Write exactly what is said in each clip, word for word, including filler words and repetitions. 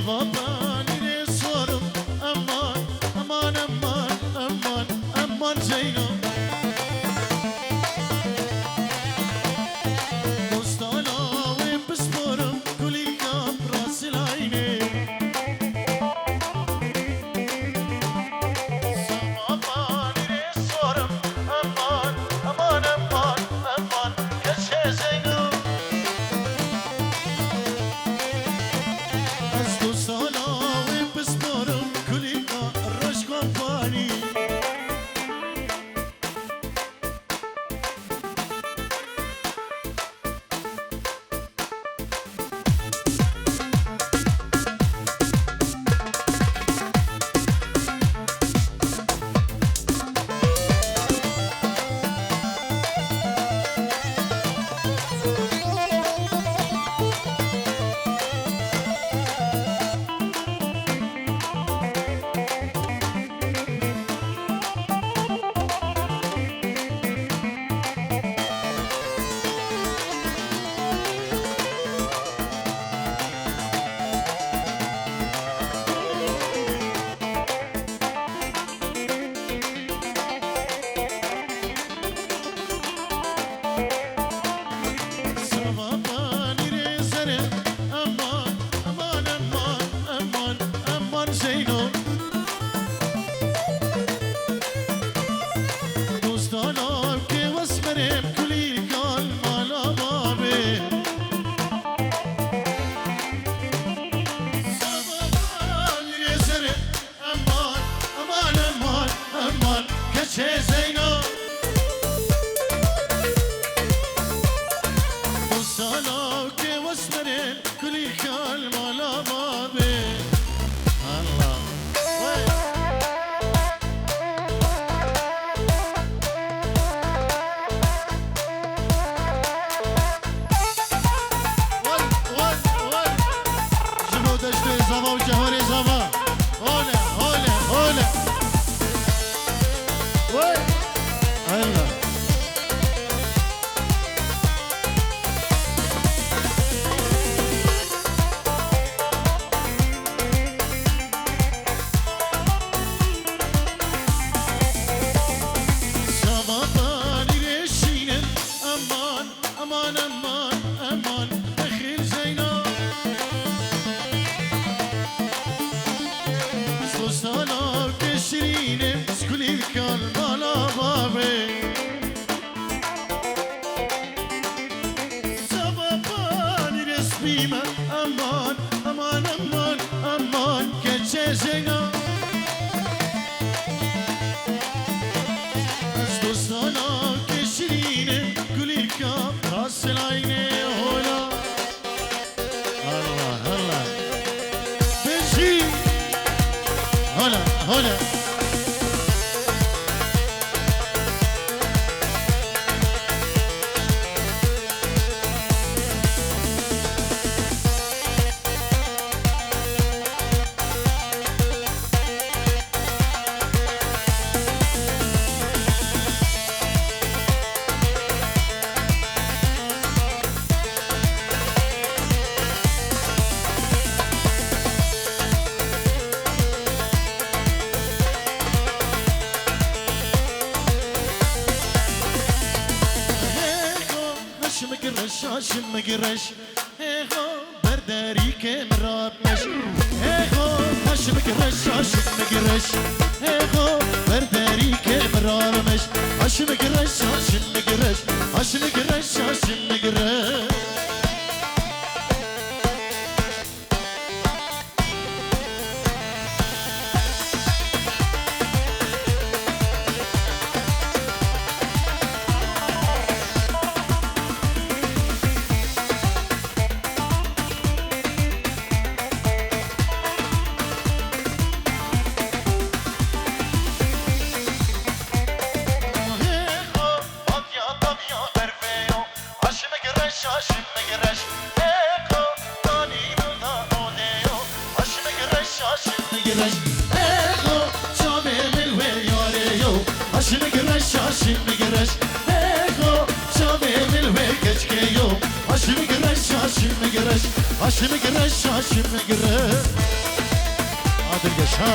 Babanî rê sorim, eman, eman, eman, eman, eman Zeyno. Dostana wê pisporim, kulîlka rasilaynê. Babanî rê sorim, eman, eman, eman, eman, keçê Zeyno. Ez dostana wê pisporim, kulîlka roj kompanî. Sava panîrê zerê, eman, eman, eman, eman, eman Zeyno. Dostana ke wesmerê kulîlka li mala babê. Sava panîrê zerê, eman, eman, eman, eman, keçê Zeyno. Dostana ke wesmerê kulîlka li mala babê. Allah. Wey. Wey, wey, wey. Ji bo deştê zava û cewherê zava. Hole, hole, hole. Wey. Hela. Sava panîrê şînin, eman, eman, eman, eman, nexêr Zeyno. Dostana ke şirînim, skulîlka li mala babê. Sava panîrê spî me, eman, eman, eman, eman, keçê Zeyno. Ez dostana ke şirînim, kulîlka rasilaynê hola. Allah, Allah. Bêjî. Hola, hola. Hêxo, haşim gireş, haşim gireş. Hêxo, ber derîkê min rameş. Hêxo, haşim gireş, haşim gireş. Hêxo, ber derîkê min rameş. Haşim gireş, haşim gireş. Haşim gireş, haşim gireş. Hêxo, bavya, bavya, berfê yo. Aşmik reş, aşmik reş, eko, danî min da odê yo. Aşmik reş, aşmik reş, eko, çavê min wê yarê yo. Aşmik reş, aşmik reş, eko, çavê min wê keçkê yo. Aşmik reş, aşmik reş, Şaşim gire, şaşim gire. Adil geç ha.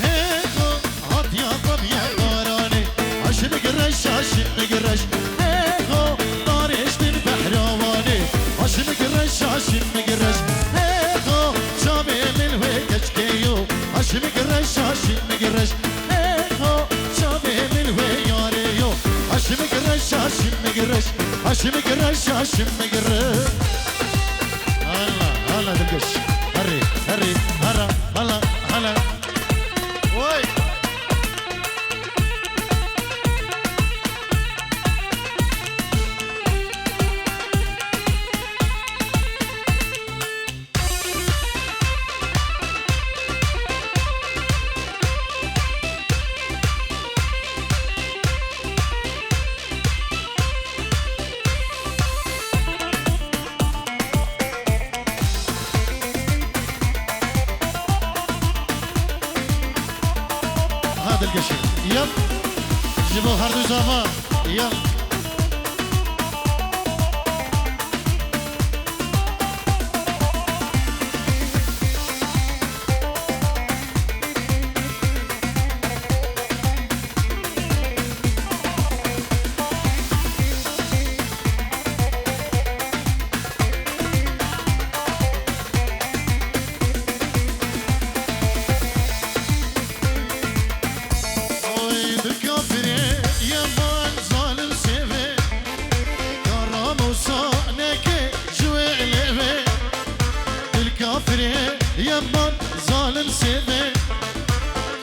Hêxo hatiya qemiye baranê, aşin gireş, aşin gireş. Hêxo darêştin behrawanê, aşin gireş, aşin gireş. Hêxo çavê min wê keçkê yo, aşin gireş, aşin gireş. Hêxo çavê min wê yarê yo. Aşim gireş, aşim gireş. Aşim gireş, aşim gireş. Hala, hala dilgeş. Herî, herî, hala, hala, hala. Vay. Ha dilgeşî. Yep. Ji bo her du zava. Yep. Oy, bi kafirê yeman zalim sêvê, ya Ramusa neke ji wê lêvê. Dil kafirê yeman zalim sêvê,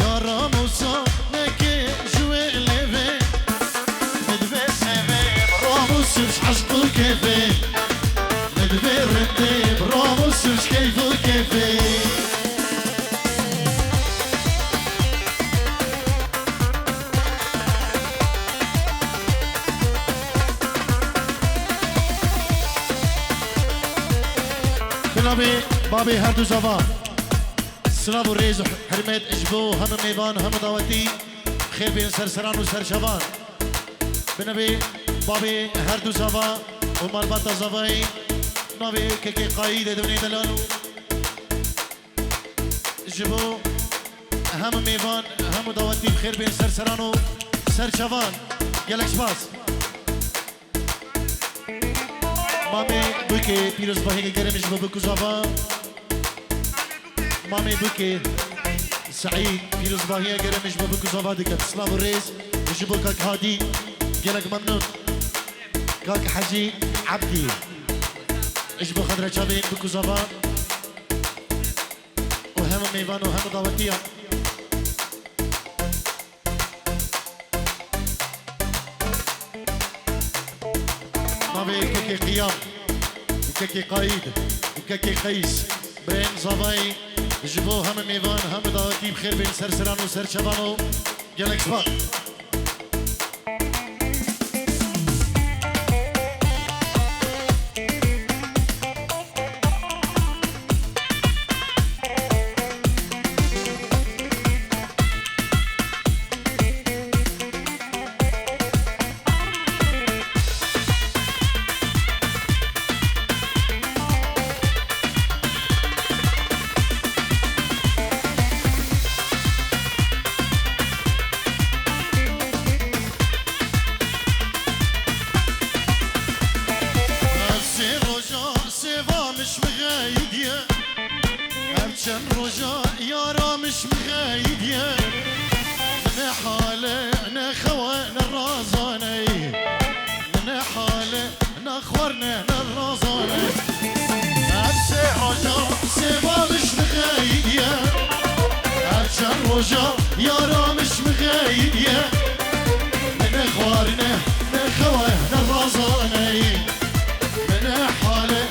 ya Ramusa neke ji wê lêvê. Min divê sêvê Ramus ji eşq û kêfê. Min divê rindê Ramus ji keyf û kêfê. Bi navê babê her du zava. Silav û rêz û hurmet ji bo hemû mêvan, hemû dawetî, xêr bên ser seran û ser çavan. Bi navê babê her du zava û malbata zavayê, navê kekê Qayîdê Dewnê Delal û ji bo hemû mêvan, hemû dawetî bi xêr bên ser seran û ser çavan. Gelek spas. Mamê Bûkê pîrozbahiyeke germ ji bo Bûk û Zava. Mamê Bûkê Seîd pîrozbahiye germ ji bo Bûk û Zava dike. Silav û rêz ji bo Kak Hadî. Gelek memnûn. Kak Hecî Ebdî. Ji bo xatirê çavên Bûk û Zava û hemû mêvan û hemû dawetiyan. Navê kekê Qiyam û kekê Qayîd û kekê Qeys, birên zavayî, ji bo hemû mêvan, hemû dawetî bi xêr bên ser seran û ser çavan û gelek spas. Ev sê roja sêva min ji min xeyidiye. Ev çend roja yara min ji min xeyidiye. Ne hale, ne xewe, ne razaney. Ne hale, ne xwarne, ne razaney. Ev sê roja sêva min ji min xeyidiye. Ev çend roja yara min ji min xeyidiye. Ne xwarne, ne xewe, ne razaney. Ne hale,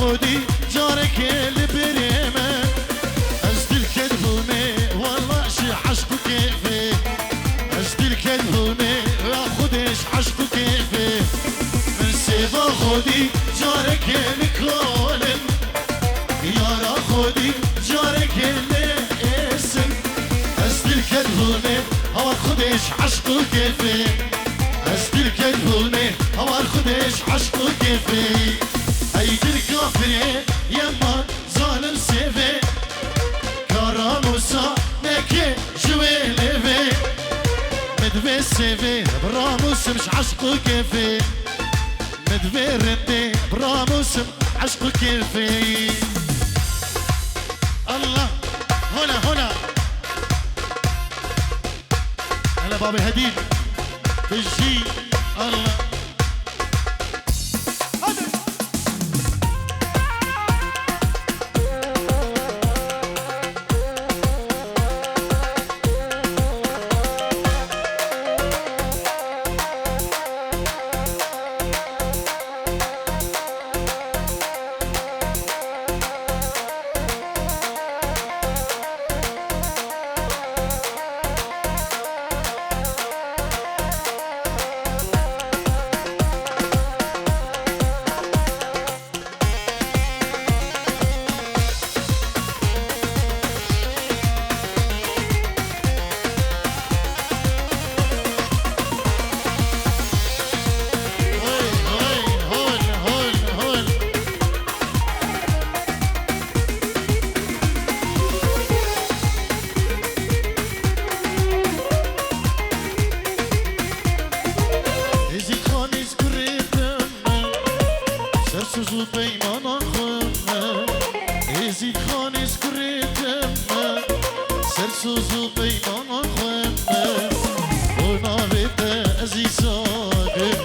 Xwedî carekê li birê me. Ez dilke dibûmê, walla ji eşq û kêfê. Ez dilke dibûmê, ya Xwedê ji eşq û kêfê. Min sêva Xwedî carekê li kolin. Yara Xwedî carekê li êsin. Ez dilke dibûmê, hawar Xwedê ji eşq û kêfê. Ez dilke dibûmê, hawar Xwedê ji eşq û kêfê. Ey dil kafirê, yema zalim sêvê. Ka ramûsa neke ji wê lêvê. Min divê sêvê, bi ramûsim ji eşq û kêfê. Min divê rindê, bi ramûsim eşq û kêfê. Allah, hola, hola. Hele babê Hedîl. Bijî. Allah. Hadi. Êzîd Xan êz kurê te me, sersoz û peymana xwe me. Êzîd Xan êz kurê te me, sersoz û peymana xwe me. Bo navê te ez î saxim,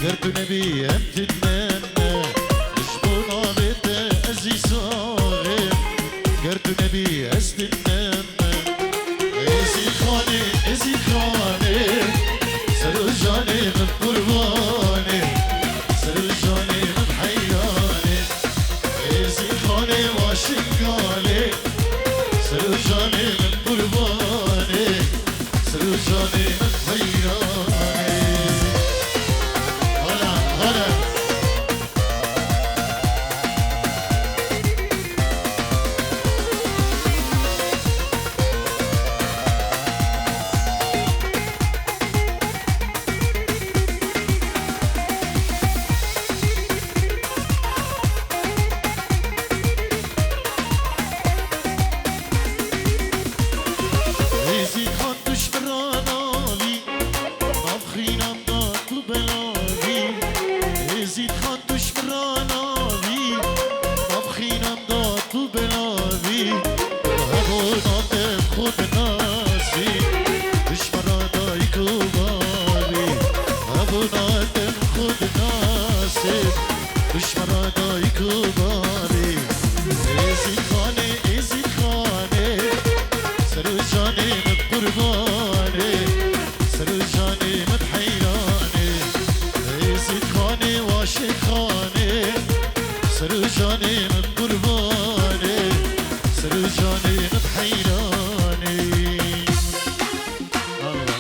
ger tu nebî em din me. Ji bo navê te ez î saxim, ger tu nebî ez din me. Êzîd Xanê, Êzîd Xanê, ser û canê min qurbanê, ser û canê min heyranê. Êzîd Xanê Waşingalê, ser û canê min qurbanê, ser û canê min heyranê. Hala, hala. Êzîd Xan tu ji min re navî, nav xînan da tu belavî. Êzîd Xan tu ji min re navî, nav xînan da tu belavî. Hebûna te xwe dinasî, tu ji min re dayik û bavî. Hebûna te xwe dinasî, tu ji min re dayik û bavî. Êzîd Xanê, Êzîd Xanê, ser û canê min qurbanê, ser û canê min heyranê. Êzîd Xanê, Waşê Xanê, ser û canê min qurbanê, ser û canê min heyranê. Allah.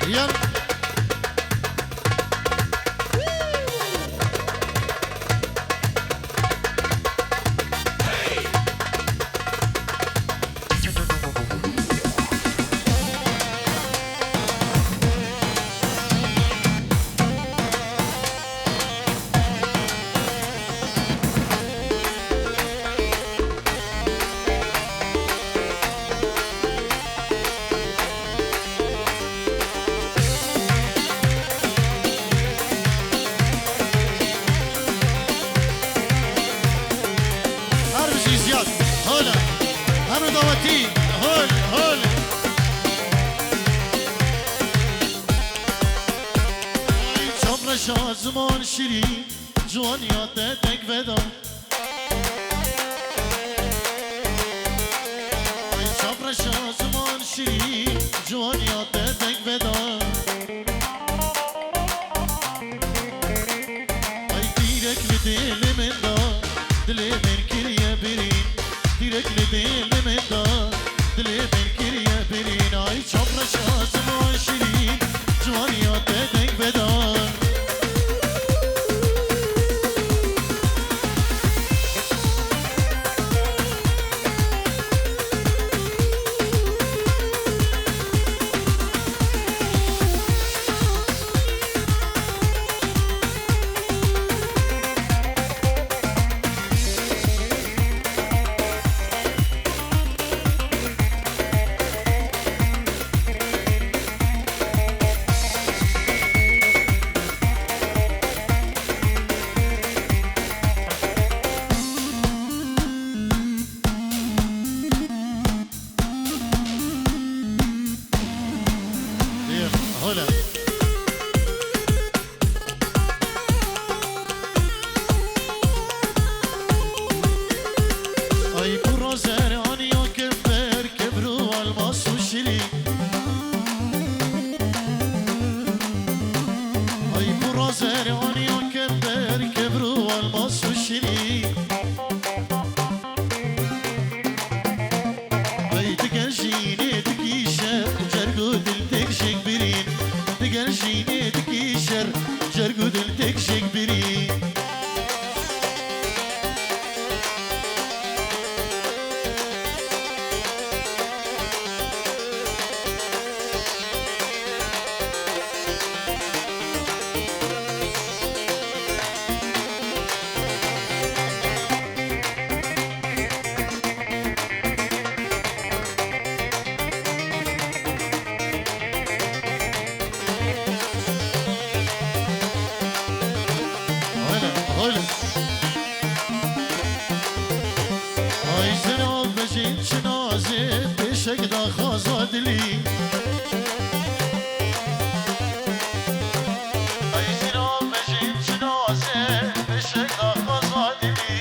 Yan. Şaziman şirîn, ciwaniya te deng veda. Ay çavreşa ziman şirîn, ciwaniya te deng veda. Ay dîrek li dilê min da, dilê min kiriye birîn. Dîrek li dilê min da, dilê min kiriye birîn. Ay çavreşa ziman şirîn, ciwaniya te deng veda. Hola. Ay, bu rozer aniya kember, kevru almas û şirî. Ay, bu rozer aniya kember, kevru almas û şirî. Ay, digel jînê dikîşe, cerg û dil têk jêk birîn. Digel jînê dikîşer, cerg û dil têk jêk birîn. Öyle, öyle. Ay zira bejên çinazê pêşek da xaza dilî. Ay zira bejên çinazê pêşek da xaza dilî.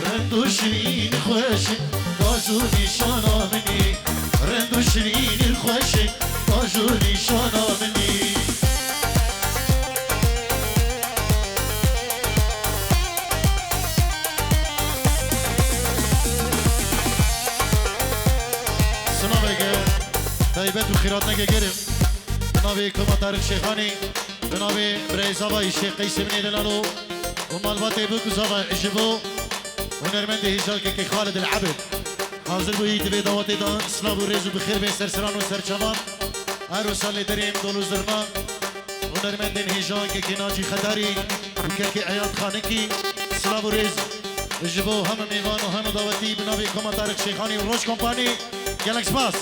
Rind û şirîn xweş in, tac û nîşana min î. Rind û şirîn xweş in, tac û nîşana min î. Sinaveke taybet û xîratneke germ. Bi navê Koma Tarîk Şêxanî, bi navê birayê Zavayî Şêx Qeysê min ê delal û malbatê bi ku Zava ji bo hunermendê hêja kekê Xalid El Ebid hazir bûyî, di vê dawetê de silav û rêz û bi xêr bê ser seran û ser çavan. Her wisa lêderên dol û zirna, hunermendên hêja kekê Nacî Xedarî û kekê Eyad Xanikî, silav û rêz ji bo hemû mêvan û hemû dawetî bi navê Koma Tarîk Şêxanî û Roj Kompanî. Gelek spas.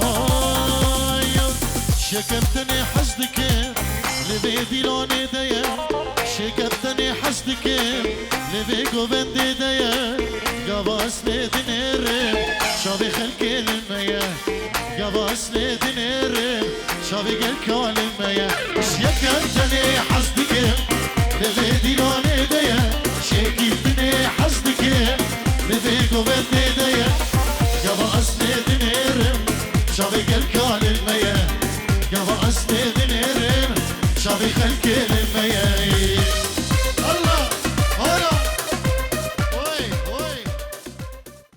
Ay, şeker tenê hez dikim, li vê dîlanê de ye. Şeker tenê hez dikim, li vê govendê de ye. Gava ez lê dinêrim, çavê xelkê li me ye. Gava ez lê dinêrim, çavê gel ka li me ye. Şeker tenê hez dikim, li vê dîlanê de ye. Şekî tenê hez dikim, li vê govendê de ye. Gava ez lê dinêrim, çavê gel ka li me ye. Gava ez lê dinêrim, çavê xelkê li me ye.